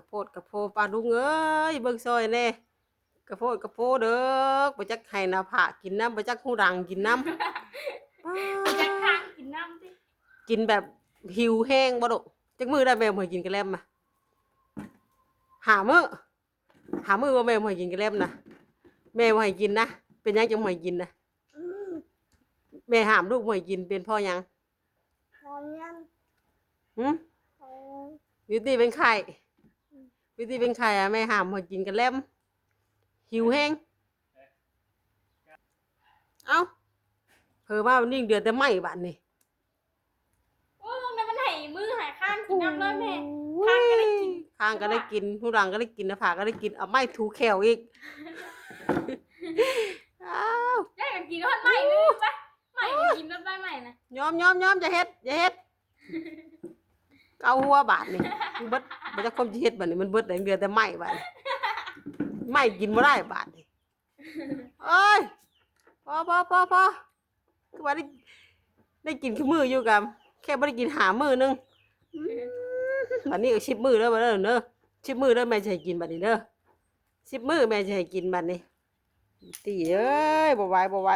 ໂພດກະໂພ ປ້າລຸງເອີຍ ເບິ່ງຊ່ອຍແດ່ ກະໂພດກະໂພເດີ ບໍ່ຈັກໃຫ້ໜ້າຜາກກິນນຳ ບໍ່ຈັກຫູດັງກິນນຳ ຈັກຂ້າງກິນນຳຕິ ກິນແບບຫິວແຮງບໍ່ລູກ? ຈັກມື້ແລ້ວແມ່ບໍ່ໃຫ້ກິນກະແລັມນະ? ຫ້າມື້ ຫ້າມື້ບໍ່ແມ່ບໍ່ໃຫ້ກິນກະແລັມນະ? ແມ່ບໍ່ໃຫ້ກິນນະ ເປັນຫຍັງຈຶ່ງບໍ່ໃຫ້ກິນນະ? ແມ່ຫ້າມລູກບໍ່ໃຫ້ກິນ ເປັນເພາະຫຍັງ? ຫືມ? ບິວຕີເປັນໄຂ້ ບິວຕີເປັນໄຂ້ ແມ່ຫ້າມບໍ່ໃຫ້ກິນກະແລັມ ຫິວແຮງ ເອົ້າ ເຜີມານີ້ເຫຼືອແຕ່ໄມ້ບາດນີ້ ໂອ້ຍ ມັນໃຫ້ມືໃຫ້ຄາງກິນນຳເລີຍແມ່ ຄາງກໍໄດ້ກິນ ຄາງກໍໄດ້ກິນ ຫູດັງກໍໄດ້ກິນ ໜ້າຜາກກໍໄດ້ກິນ ເອົາໄມ້ຖູແຂ້ວອີກ ອ້າວ ແລ້ວກໍກິນຮອດໄມ້ໄປ ໄມ້ກິນຮອດໃບໄມ້ນະ ຍອມໆໆ ຢ່າເຮັດ ຢ່າເຮັດ ເກົາຫົວບາດນີ້ ມັນເບິດ ບໍ່ຈັກຄວາມຊິເຮັດບາດນີ້ ມັນເບິດແລ້ວ ເຫຼືອແຕ່ໄມ້ບາດນີ້ ໄມ້ກິນບໍ່ໄດ້ບາດນີ້ ໂອ້ຍ ພໍໆໆໆ ຄືວ່າໄດ້ ໄດ້ກິນຄູ່ມື້ຢູ່ກະ ແຄ່ບໍ່ໄດ້ກິນຫ້າມື້ໜຶ່ງ ອືມ ບາດນີ້ກໍສິບມື້ເດີ ບາດເດີ ສິບມື້ເດີ ແມ່ຊິໃຫ້ກິນບາດນີ້ເດີ ສິບມື້ແມ່ຊິໃຫ້ກິນບາດນີ້ ຕີເອີຍ ບໍ່ໄຫວ ບໍ່ໄຫວ